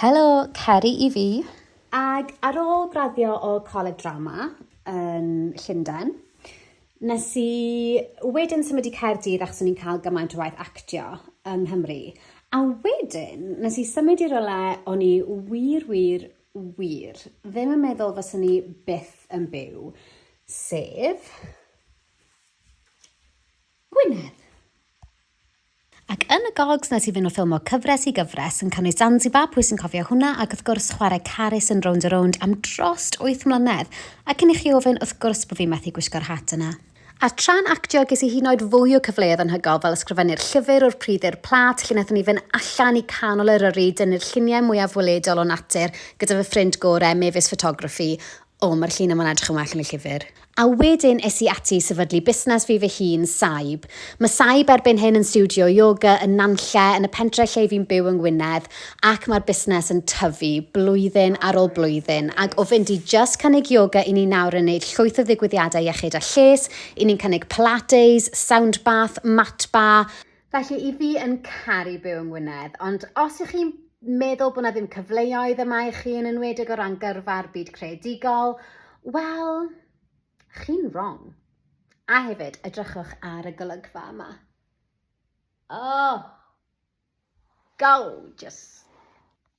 Helo, Ceri i fi. Ag ar ôl graddio o Coleg Drama yn Llundain, nes i wedyn symud i Caerdydd achos o'n i'n cael gymaint o waith actio yng Nghymru. A wedyn nes i symud i rywle o'n i wir, wir, wir ddim yn meddwl fyswn i byth yn byw, sef Gwynedd. Ac yn y Gogs nes i fynd o ffilmo cyfres i gyfres, yn cynnwys Zanzibar, pwy sy'n cofio hwnna, ac wrth gwrs chwarae Carys yn Rownd a Rownd am drost wyth mlynedd. A cyn i chi ofyn, wrth gwrs bod fi methu gwisgo'r hat yna. A tra'n actio ges i hyd yn oed fwy o cyfleoedd anhygoel fel ysgrifennu'r llyfr o'r pridd i'r plât lle wnaethon ni fynd allan i canol Eryri, dynnu'r lluniau mwyaf weledol o natur gyda fy ffrind gore, Mavis Photography, O, mae'r llun yma'n edrych yn well yn y llyfr. A wedyn es i ati i sefydlu busnes fi fy hun, Saib. Mae Saib erbyn hyn yn stiwdio yoga yn Nantlle, yn y pentre lle fi'n byw yng Ngwynedd, ac mae'r busnes yn tyfu, blwyddyn ar ôl blwyddyn. Ac o fynd i jyst cynnig yoga i ni nawr yn neud llwyth o ddigwyddiadau iechyd a lles, i ni'n cynnig Pilates, sound bath, mat bar, Felly, i fi yn caru byw yng Ngwynedd, ond os ych chi'n meddwl bod 'na ddim cyfleoedd yma i chi, yn enwedig o ran gyrfa'r byd creadigol, wel, chi'n wrong. A hefyd, edrychwch ar y golygfa yma. Oh, gorgeous!